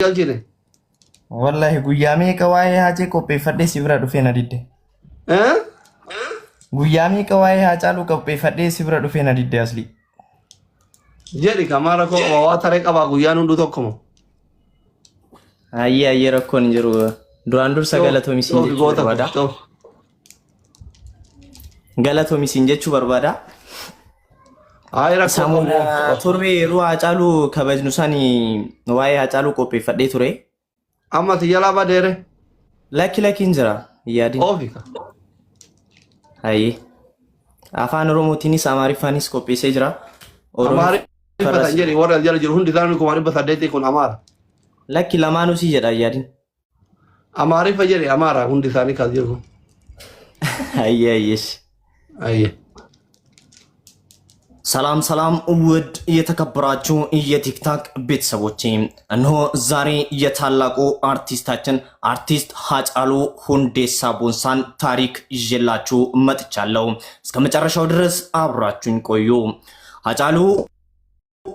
Galchine. Wallahi guyyaa meeqa waa'ee Haacee qopheeffadhee si bira dhufee na didde. Eh? Guyyaa meeqa waa'ee Haacaaluu qopheeffadhee si bira dhufee na didde asli. Jedhi kamaa rakkoo qaba waa taree qabaa guyyaan hunduu tokkuma. Ayyee ayyee rakkoon hin jiru. Duraan dursa galatoomi siin Coofi jechuu goota koo barbaada. coofi. Galatoomi siin jechuu barbaada. Hayi rakkoo qabu. Samuuna torbee yeroo Haacaaluu kabajnu sani waa'ee Haacaaluu qopheeffadhee ture. Amma si jalaa badeere. Lakki lakki hin jira hin yaadin. Oofi ka. Hayyee. Afaan Oromootiinis Amaariffaanis qopheessee jira. Amaariffa Oromiffarras tan jedhi warra jala jiru hundi isaanii 800,000 kun Amaara. Lakki lamaanuu si jedha hin yaadin. Amaariffa jedhi Amaara hundi isaanii kan jiru kun. Hayyee hayyees. Hayyee. ሰላም ሰላም ውድ የተከበራችሁ የቲክታክ ቤተሰቦቼ፣ እነሆ ዛሬ የታላቁ አርቲስታችን አርቲስት ሃጫሉ ሁንዴሳ ቦንሳን ታሪክ ይዤላችሁ መጥቻለሁ። እስከ መጨረሻው ድረስ አብራችሁኝ ቆዩ። ሃጫሉ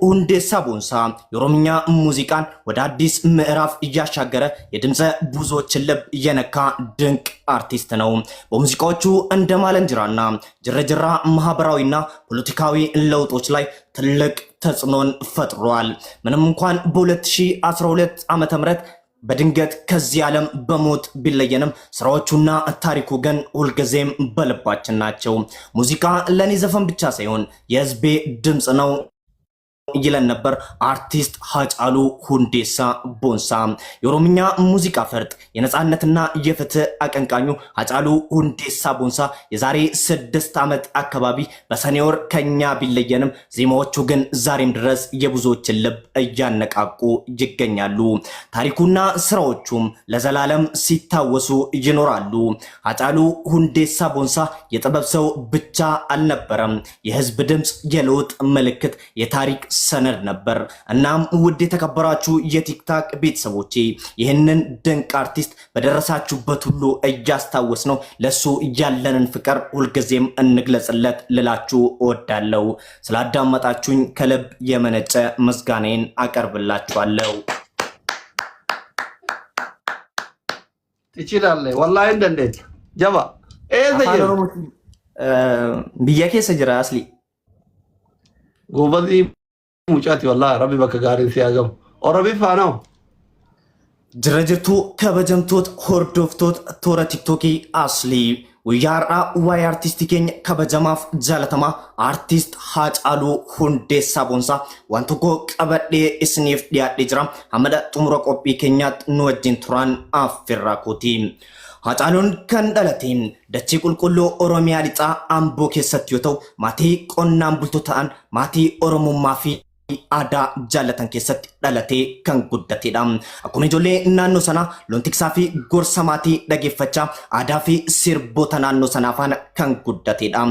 ሁንዴሳ ቦንሳ የኦሮምኛ ሙዚቃን ወደ አዲስ ምዕራፍ እያሻገረ የድምፀ ብዙዎችን ልብ እየነካ ድንቅ አርቲስት ነው። በሙዚቃዎቹ እንደ ማለንጅራና ጅረጅራ ማህበራዊና ፖለቲካዊ ለውጦች ላይ ትልቅ ተጽዕኖን ፈጥሯል። ምንም እንኳን በ2012 ዓ.ም በድንገት ከዚህ ዓለም በሞት ቢለየንም ስራዎቹና ታሪኩ ግን ሁልጊዜም በልባችን ናቸው። ሙዚቃ ለእኔ ዘፈን ብቻ ሳይሆን የህዝቤ ድምፅ ነው ይለን ነበር አርቲስት ሃጫሉ ሁንዴሳ ቦንሳ። የኦሮምኛ ሙዚቃ ፈርጥ የነጻነትና የፍትህ አቀንቃኙ ሃጫሉ ሁንዴሳ ቦንሳ የዛሬ 6 ዓመት አካባቢ በሰኔ ወር ከኛ ቢለየንም ዜማዎቹ ግን ዛሬም ድረስ የብዙዎችን ልብ እያነቃቁ ይገኛሉ። ታሪኩና ስራዎቹም ለዘላለም ሲታወሱ ይኖራሉ። ሃጫሉ ሁንዴሳ ቦንሳ የጥበብ ሰው ብቻ አልነበረም። የህዝብ ድምፅ፣ የለውጥ ምልክት፣ የታሪክ ሰነድ ነበር። እናም ውድ የተከበራችሁ የቲክታክ ቤተሰቦቼ ይህንን ድንቅ አርቲስት በደረሳችሁበት ሁሉ እያስታወስ ነው ለሱ ያለንን ፍቅር ሁልጊዜም እንግለጽለት ልላችሁ እወዳለሁ። ስላዳመጣችሁኝ ከልብ የመነጨ ምስጋናዬን አቀርብላችኋለሁ። Tichilaalle wallaahi hin dandeetta. Jaba. Eessa Afaan jira? Oromootiin biyya keessa jira asli. Goobazii mucaati wallaahi rabbi bakka gaariin si haa gahu. Oromiffaa noo? Jira jirtuu kabajamtoota hordoftoota toora tiktookii Aslii guyyaa har'aa waa'ee artistii keenya kabajamaaf jaalatamaa artist Haacaaluu Hundeessaa Boonsaa waan tokko qabadhee isiniif dhiyaadhee jira. Hamma xumura qophii keenyaatti nu wajjin turaan affeerraa kooti. Haacaaluun kan dhalate dachee qulqulluu Oromiyaa lixaa Amboo keessatti yoo ta'u maatii qonnaan bultoota ta'an maatii Oromummaa fi aadaa jaallatan keessatti dhalatee kan guddatedha. Akkuma ijoollee naannoo sanaa loon tiksaa fi gorsa maatii dhageeffachaa aadaa fi sirboota naannoo sanaa faana kan guddatedha.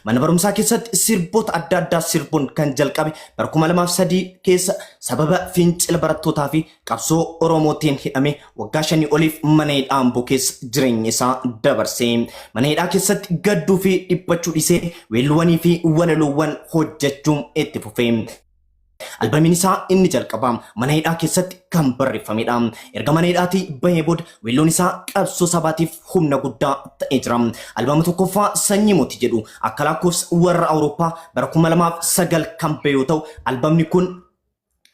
Mana barumsaa keessatti sirboota adda addaa sirbuun kan jalqabe bara 2003 keessa sababa fincila barattootaa fi qabsoo Oromootiin hidhamee waggaa 5 oliif mana hidhaa Amboo keessa jireenya isaa dabarse. Mana hidhaa keessatti gadduu fi dhiphachuu dhiisee weelluwwanii fi walaloowwan hojjechuun itti fufe. Albamiin isaa inni jalqabaa mana hidhaa keessatti kan barreeffamedha. Erga mana hidhaatii bahee booda weelluun isaa qabsoo sabaatiif humna guddaa ta'ee jira. Albama tokkoffaa Sanyii Mootii jedhu akka lakkoofsa warra Awurooppaa bara 2009 kan bahe yoo ta'u albamni kun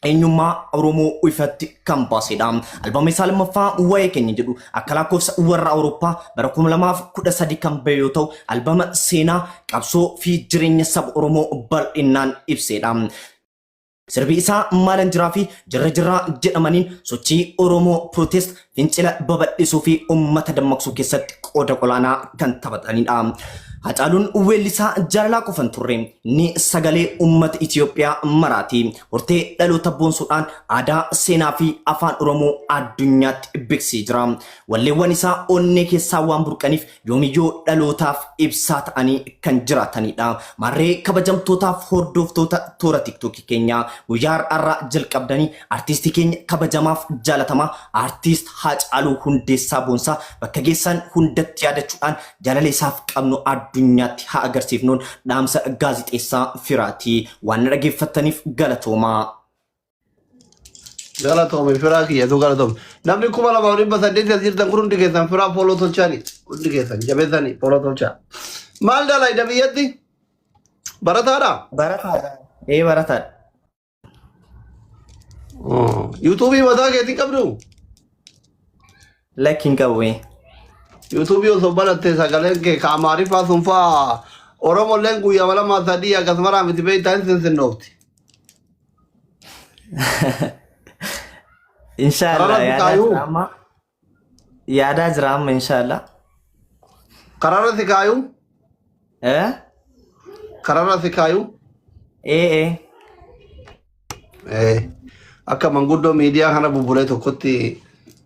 eenyummaa Oromoo ifatti kan baasedha. Albama isaa lammaffaa Waa'ee Keenya jedhu akka lakkoofsa warra Awurooppaa bara 2013 kan bahe yoo ta'u albama seenaa qabsoo fi jireenya saba Oromoo bal'inaan ibsedha. Sirbi isaa Maalan Jiraa fi Jirra Jirraa jedhamaniin sochii Oromoo Protest fincila babal'isuu fi uummata dammaqsuu keessatti qooda olaanaa kan taphatanidha. Hacaaluun weellisaa jaalalaa qofa hin turre. Inni sagalee uummata Itoophiyaa maraati. Hortee dhaloota boonsuudhaan aadaa, seenaa fi afaan Oromoo addunyaatti beeksisee jira. Walleewwan isaa onnee keessaa waan burqaniif yoomiyyuu dhalootaaf ibsaa ta'anii kan jiraatanidha. Maarree kabajamtootaaf hordoftoota toora tiktookii keenyaa guyyaa har'aarraa jalqabdanii artiistii keenya kabajamaaf jaalatamaa artiist Haacaaluu Hundeessaa Boonsaa bakka geessan hundatti yaadachuudhaan jaalala isaaf qabnu addunyaatti haa agarsiifnuun dhaamsa gaazixeessaa Firaati. Waan na dhageeffattaniif galatoomaa. Galatoomi firaa kiyyatu galatoomi. Namni 2800 as jirtan kun hundi keessan firaa follow tolchaani. Hundi keessan jabeessanii follow tolchaa. Maal dalayda biyyatti? Barataadha? Barataadha. Ee, barataadha. Yuutuubii mataa keetii qabdu? Lakki, hin qabu. Yuutuubii osoo banattee sagaleen kee ka Amaariffaa sun faa Oromolleen guyyaa lama sadii akkasumaraa miti beektaa hin sinsinnoofti. Inshaallah. Kararra Yaadaa si kaayuu? jira amma. Yaadaa jira amma, inshaallah. Kararra si kaayuu? Eh? Kararra si kaayuu? Ee ee. Akka manguddoo miidiyaa kana bubbulee tokkotti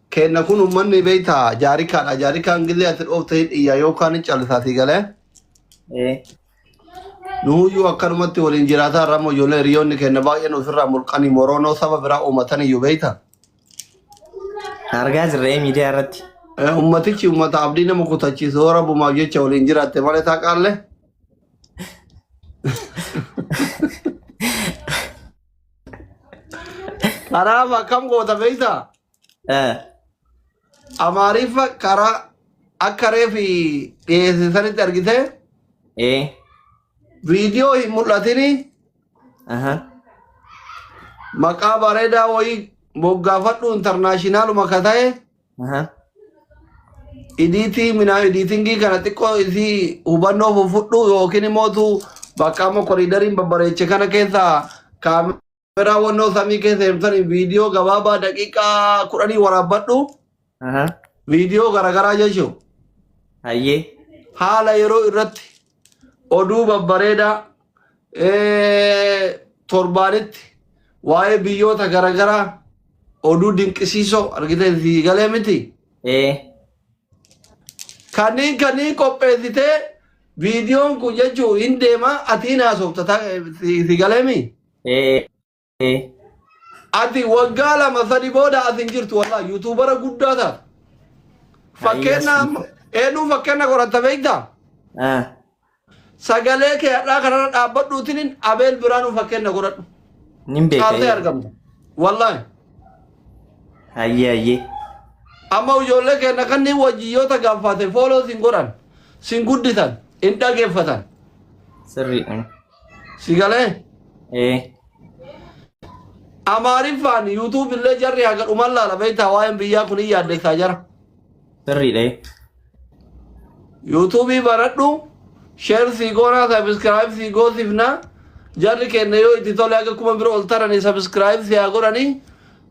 kenna kun uummanni beektaa jaarikaadha. Jaarikaan gillee ati dhoofte hin dhiyya yookaan hin callisaatii galee. Ee. Nuuyyuu akkanumatti waliin jiraataa irraa immoo ijoollee hiriyoonni keenya baay'een ofirraa mulqanii moroonoo saba biraa uumatan iyyuu beektaa. Argaa jirra miidiyaa irratti. Ummatichi ummata abdii nama kutachiisu hora bumaaf jecha waliin jiraatte malee taaqaallee. Kanaaf akkam goota beektaa? Eh. Amaariffa karaa akka reefi dhiyeessisanitti argite Ee. viidiyoo hin mul'atini maqaa bareedaa wayii moggaafadhu internationaluma ka ta'e editii minaa editingii kana xiqqoo isii hubannoo fufudhu yookiin immoo bakka amma corridoriin babbareeche kana keessa kaameraa wannoo samii keessa himtanii viidiyoo gabaabaa daqiiqaa 10 waraabbadhu viidiyoo garaagaraa jechuun Hayyee. Haala yeroo irratti oduu babbareedaa torbaanitti waa'ee biyyoota garaagaraa oduu dinqisiisoo argitee si galee miti. Ee. Kanneen qopheessitee viidiyoon kun jechuun hin deema atiin haasofta si galee mi? Ee. Ee. Ati waggaa 2 3 booda ati hin jirtu wallaahi YouTubera guddaa taata. Fakkeenya amma eenyuun fakkeenya godhatta beektaa? Ah. Sagalee kee har'aa kanarra dhaabbadhuutiin Abeel Biraanuu fakkeenya godhadhu. Nin beeka. Caaltee argamta. Wallaahi. Hayyee hayyee. Amma ijoollee keenya kanneen wajjiyyoota gaafate follow sin godhan, sin guddisan, hin dhageeffatan. Sirriidha. Si galee? Ee. Amaariffaan YouTube illee jarri haga dhuman laala beektaa waa'een biyyaa kun hin yaaddessaa jara. Sirriidha. Yuutuubii baradhu, share sii goonaa, subscribe sii goosifna. Jarri keenya yoo itti tole akka kuma bira ol taranii subscribe sii haa godhanii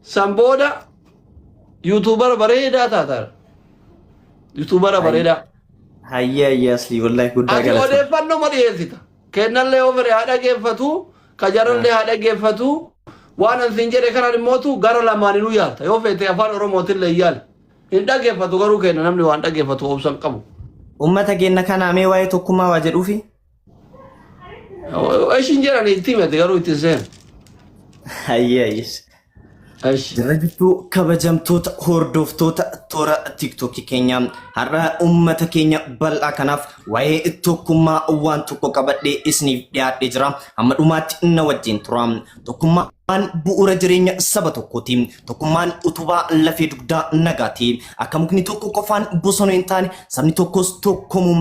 san booda YouTubera bareedaa taata. YouTubera bareedaa. Hayyee hayyee Aslii, wallahi guddaa Ati galatoom. odeeffannoo ma dhiyeessita. Kennallee yoo fedhe haa dhageeffatu, kajarallee haa dhageeffatu. Waan an siin jedhe kanaan immootu gara lamaaninuu yaalta. Yoo feete afaan Oromootillee yaali. Hin dhageeffatu garuu kenna namni waan dhageeffatu obsan qabu. Uummata keenya kanaa mee waa'ee tokkummaa waa jedhuufi? Ishin jedhanii itti himate garuu itti hin seenu. Hayyee hayyee. Ishi. Jirra jirtuu kabajamtoota hordoftoota toora tiiktookii keenya, har'a uummata keenya bal'aa kanaaf waa'ee tokkummaa waan tokko qabadhee isiniif dhiyaadhee jira. Hamma dhumaatti na wajjin tura. Tokkummaan bu'uura jireenya saba tokkooti. Tokkummaan utubaa lafee dugdaa nagaati. Akka mukni tokko qofaan bosona hin taane, sabni tokkos tokkoomuu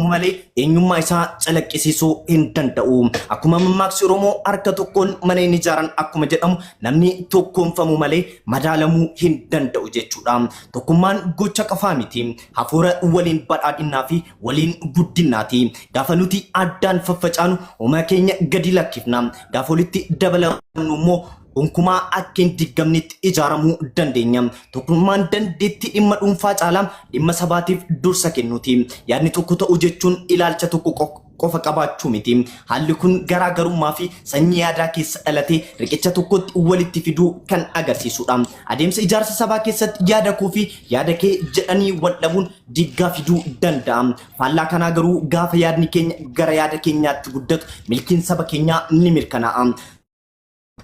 malee eenyummaa isaa calaqqisiisuu hin danda'u. Akkuma mammaaksi Oromoo "harka tokkoon mana hin ijaaran" akkuma jedhamu, namni tokkoomfamuu malee madaalamuu hin danda'u jechuudha. Tokkummaan gocha qofaa miti. Hafuura waliin badhaadhinnaa fi waliin guddinnaati. Gaafa nuti addaan faffacaanu uumaa keenya gadi lakkifna. Gaafa walitti dabalamnu immoo gonkumaa akka hin diggamnetti ijaaramuu dandeenya. Tokkummaan dandeettii dhimma dhuunfaa caalaa dhimma sabaatiif dursa kennuuti. Yaadni tokko ta'uu jechuun ilaalcha tokko qofa qabaachuu miti. Haalli kun garaagarummaa fi sanyii yaadaa keessa dhalatee riqicha tokkotti walitti fiduu kan agarsiisudha. Adeemsa ijaarsa sabaa keessatti yaada koo fi yaada kee jedhanii wal dhabuun diggaa fiduu danda'a. Faallaa kanaa garuu gaafa yaadni keenya gara yaada keenyaatti guddatu milkiin saba keenyaa ni mirkanaa'a.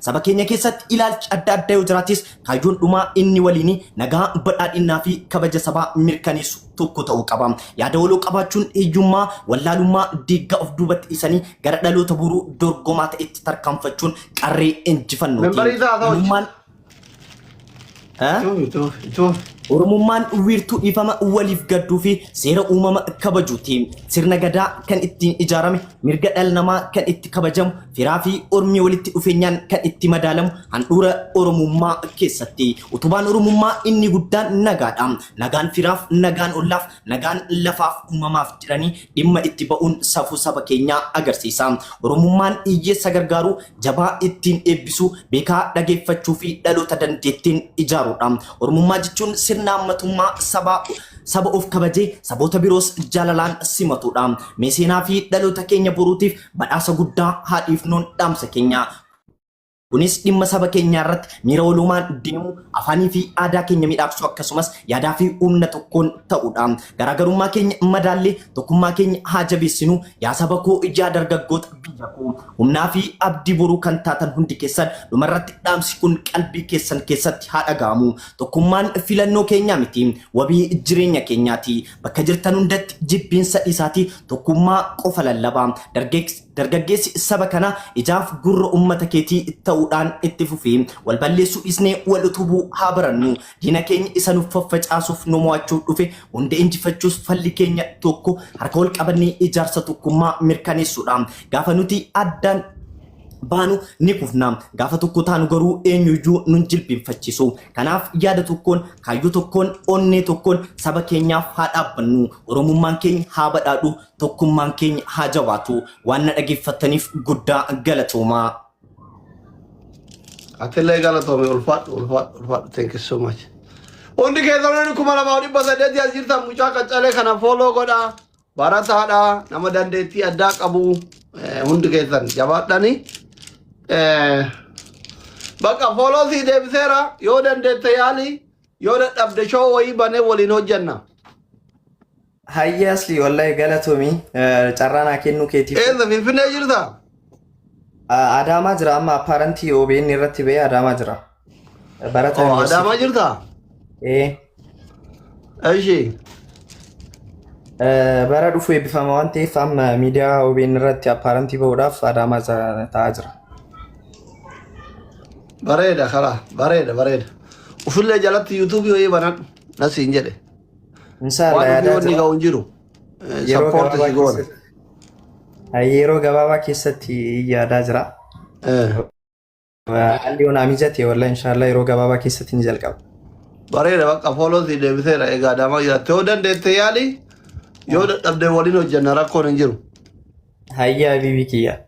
Saba keenya keessatti ilaalchi adda addaa yoo jiraates kaayyoon dhumaa inni waliin nagaa, badhaadhinnaa fi kabaja sabaa mirkaneessu tokko ta'uu qaba. Yaada waloo qabaachuun hiyyummaa, wallaalummaa, diiggaa of duubatti dhiisanii gara dhaloota boruu dorgomaa ta'etti tarkaanfachuun qarree injifannooti. Membarii isaa ta'u. Eenyummaan Eh? Tuufi tuufi tuufi. Oromummaan wiirtuu dhiifama waliif gadduu fi seera uumama kabajuuti. Sirna gadaa kan ittiin ijaarame, mirga dhala namaa kan itti kabajamu, firaa fi ormi walitti dhufeenyaan kan itti madaalamu handhuura Oromummaa keessatti. Utubaan Oromummaa inni guddaan nagaadha. Nagaan firaaf, nagaan ollaaf, nagaan lafaaf uumamaaf jedhanii dhimma itti ba'uun safuu saba keenyaa agarsiisa. Oromummaan hiyyeessa gargaaruu, jabaa ittiin eebbisuu, beekaa dhageeffachuu fi dhaloota dandeettiin ijaaruudha. Oromummaa jechuun sirna hammatummaa sabaa saba of kabajee saboota biroos jaalalaan simatuudha. Mee seenaa fi dhaloota keenya boruutiif badhaasa guddaa haa dhiifnuun dhaamsa keenya. Kunis dhimma saba keenyaa irratti miira waloomaan deemuu, afaanii fi aadaa keenya midhaaksuu akkasumas yaadaa fi humna tokkoon ta'uudha. Garaagarummaa keenya madaallee tokkummaa keenya haa jabeessinu. Yaa saba koo, yaa dargaggoota biyya koo, humnaa fi abdii boruu kan taatan hundi keessan dhumarratti dhaamsi kun qalbii keessan keessatti haa dhaga'amu. Tokkummaan filannoo keenyaa miti, wabii jireenya keenyaati. Bakka jirtan hundatti jibbiinsa dhiisaatii tokkummaa qofa lallabaa. Dargaggeessi saba kanaa ijaaf gurra ummata keetii ta'uudhaan itti fufi. Wal balleessuu dhiisnee wal utubuu haa barannu. Diina keenya isa nu faffacaasuuf nu mo'achuuf dhufe hunda injifachuus falli keenya tokko harka wal qabannee ijaarsa tokkummaa mirkaneessuudha. Gaafa nuti addaan baanu ni kufna. Gaafa tokko taanu garuu eenyuyyuu nun jilbeenfachiisu. Kanaaf yaada tokkoon, kaayyoo tokkoon, onnee tokkoon saba keenyaaf haa dhaabbannu. Oromummaan keenya haa badhaadhu. Tokkummaan keenya haa jabaatu. Waan na dhageeffattaniif guddaa galatoomaa. Atillee galatoomi ulfaadhu ulfaadhu ulfaadhu thank you so much. Hundi keessan namni 2800 as jirtan mucaa qacalee kana follow godhaa. Barataadha nama dandeettii addaa qabu hundi keessan jabaadhani. Bakka follow sii deebiseera yoo dandeette yaali yoo dadhabde show wayii banee waliin hojjenna. Hayyee Asli wallahi galatoomi carraa naa kennuu keetiif. Eessa Finfinnee jirta? Adaamaa jira amma apparantii OBN irratti ba'ee Adaamaa jira. Barataa Oh, yuunivarsiitii. Adaamaa jirta? Ee, Ishi. Bara dhufu eebbifama waan ta'eef amma miidiyaa OBN irratti apparantii ba'uudhaaf Adaamaa taa'aa jira. Bareeda karaa bareeda bareeda. Ufillee jalatti yuutuubii wayii banadhu nasiin jedhe. Inshallah Waan ofii yaadaa wanni jira. ga'u hin jiru. Yeroo Sappoorti gabaabaa si goona. keessatti yeroo gabaabaa keessatti yaadaa jira. Haalli yoo naa mijate wallahi inshallah yeroo gabaabaa keessatti ni jalqaba. Bareeda bakka follow si deebiseera egaa Adaamaa jiraatte yoo dandeette yaali yoo dadhabde waliin hojjenna rakkoon hin jiru. Hayyaa bibi kiyya.